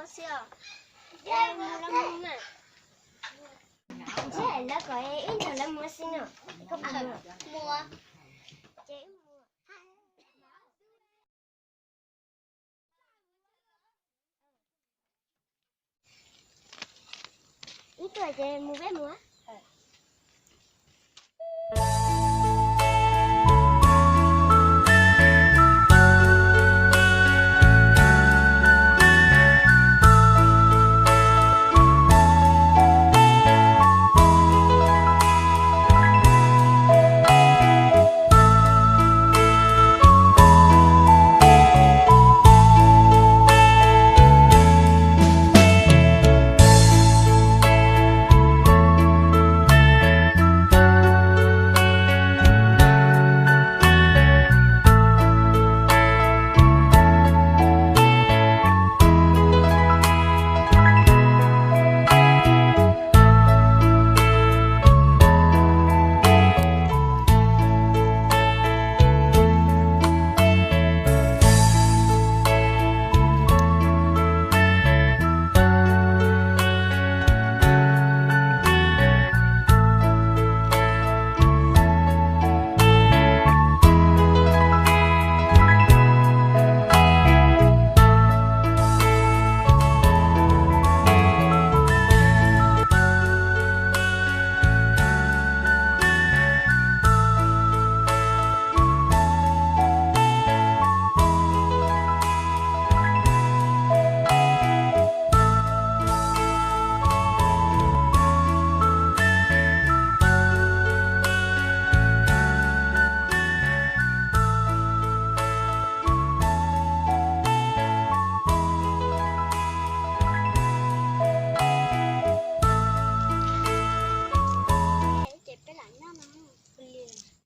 Xwb os. Ces mus los mus na. Ntshe lawv kom ib nyuag lawv mus xwb no. Koj mus. Mus. Ces mus. Ib tuaj ces mus peb mus.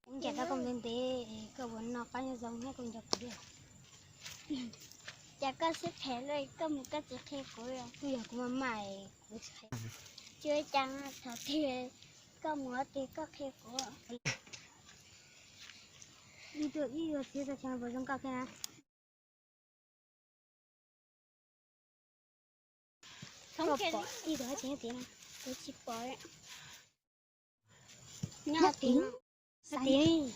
Kuv ncaim tau koj ntev ntev, koj puas noj qab nyob zoo thiab koj nco kuv thiab? Cas koj siab phem luaj, koj mus koj tsis qhia kuv? Kuj yog kuv maj maj, kuv tsis qhia. Tsis ua cas, thaum twg koj mus twg koj qhia kuv. Ib tuaj ib yuav txiv tau tseem puas zoo nkauj thiab na. Koj pom ib tug hab tseem nyob tid na? Kuv tsis pom. Nyob tid, nyob tid.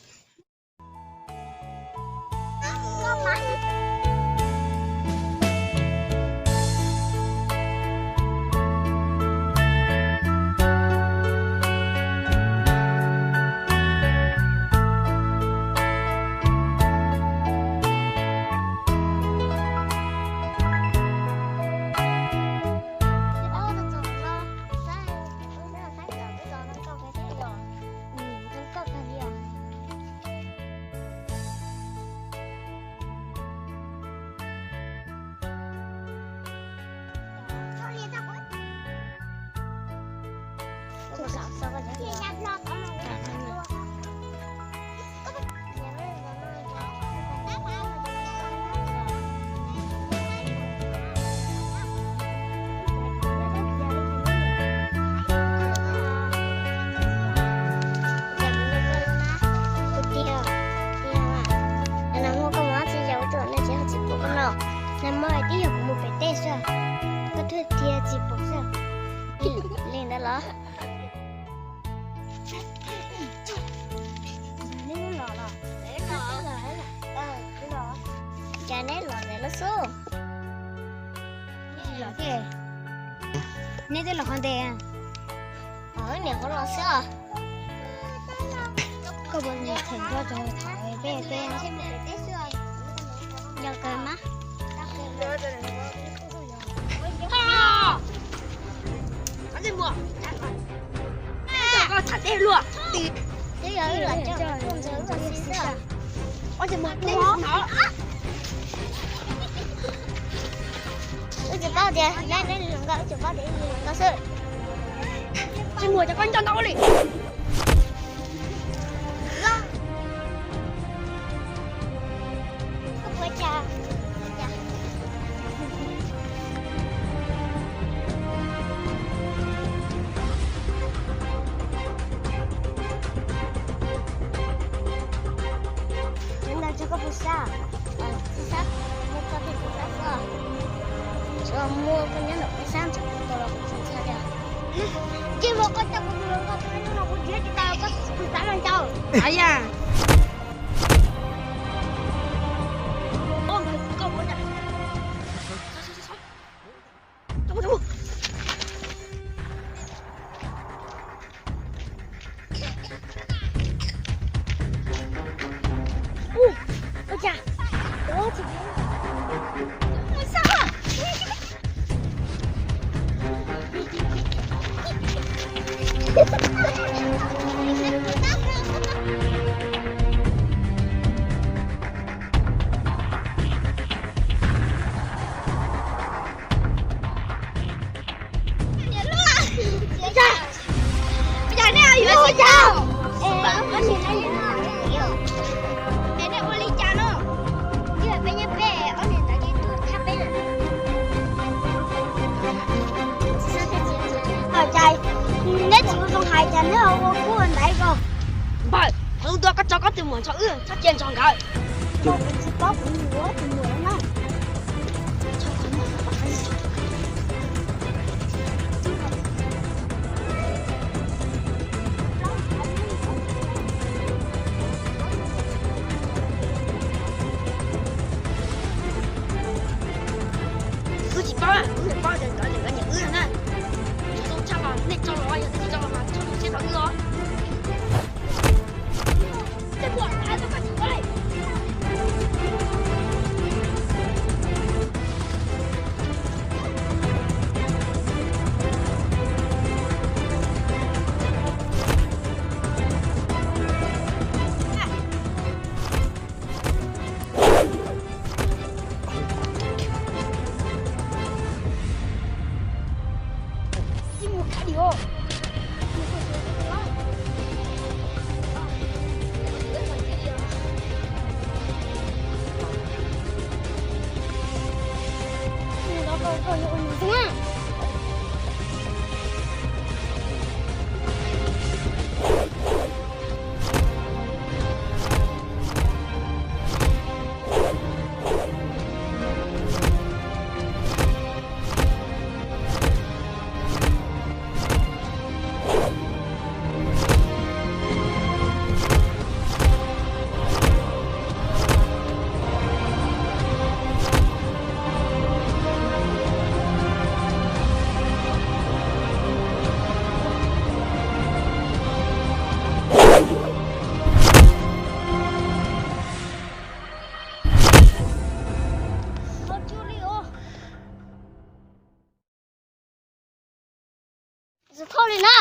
Nag hmo koj mus dab tsi es ua rau nej tsis, tsis pom koj no? Nag hmo twb yog kuv mus pem teb xwb, koj thiaj tias tsis pom xwb. Li ntawd los? Neb los los? Cas neb los ntawm no xwb? Los thiab. Neb twb los qhov ntej. Niam qhuav los xwb os. Koj puas nyiam them nco tso tham peb peb? Nco kawg mas. Koj tham teb luaj. Twb yog wb los coj ntxawg wb los xwb xwb. Wb tsis paub tias neb, neb hluas nkauj, wb tsis paub tias wb hluas nkauj xwb. Tsis muaj cov koj nco ntau li. Koj puas cas? Cov ntawd tso koj puas sab? Tsis sab, muaj koj thiaj tsis sab xwb. Tsuas muaj Aw yam. Neb tsis ua zoo hais cas neb ho ua kub ua ntaiv ko. Npawg, kuv tuaj koj tso koj tus muam nrog wb txhob cia nrog nkawd. Kuv tsis paub kuv yuav tus muam na. Wb tsis paub, wb tsis paub tias nkawd, nkawd nyiam wb na. Txhob tshaj mas nej tso los, yog nej tsis tso los mas txhob txhawj siab rau wb os. Tsis thauj li na.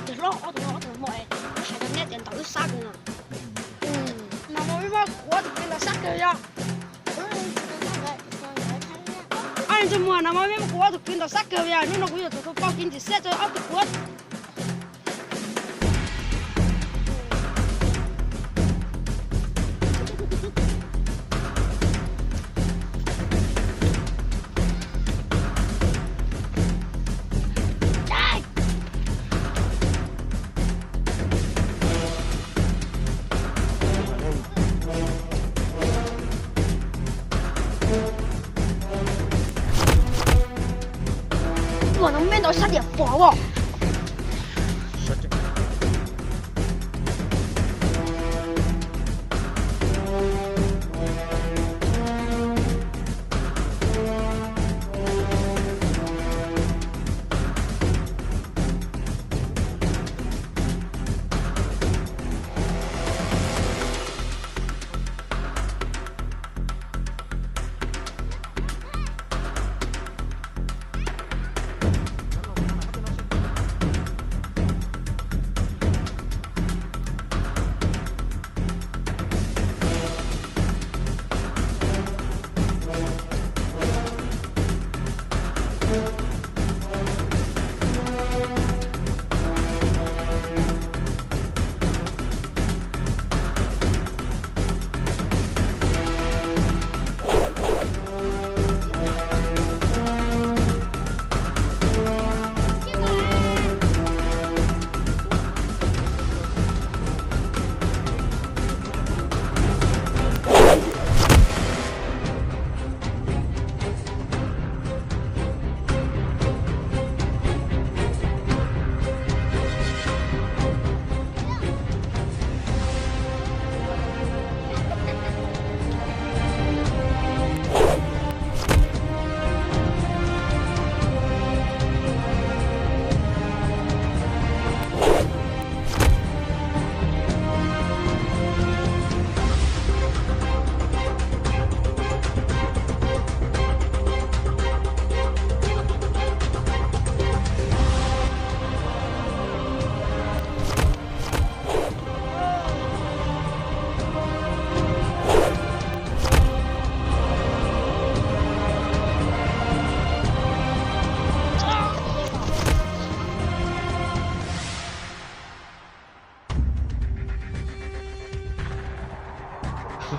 Tus hlob, ob tug hlob, ob tug hlob, muab hais rau neb tias ntawm wb sab kiag no. Nag hmo peb muab kuv ob tug kwv ntaus sab kiag yog. Ob tug ntsej muag, nag hmo peb muab kuv ob tug kwv ntaus sab kiag yog, hnub no kuv yuav tsum tau pauj kev ntxim siab rau ob tug kwv. Ua no me ntau sab tias pom os.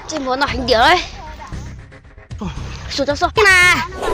Tej npua no heev tiag lawm. Xua tau xoj na.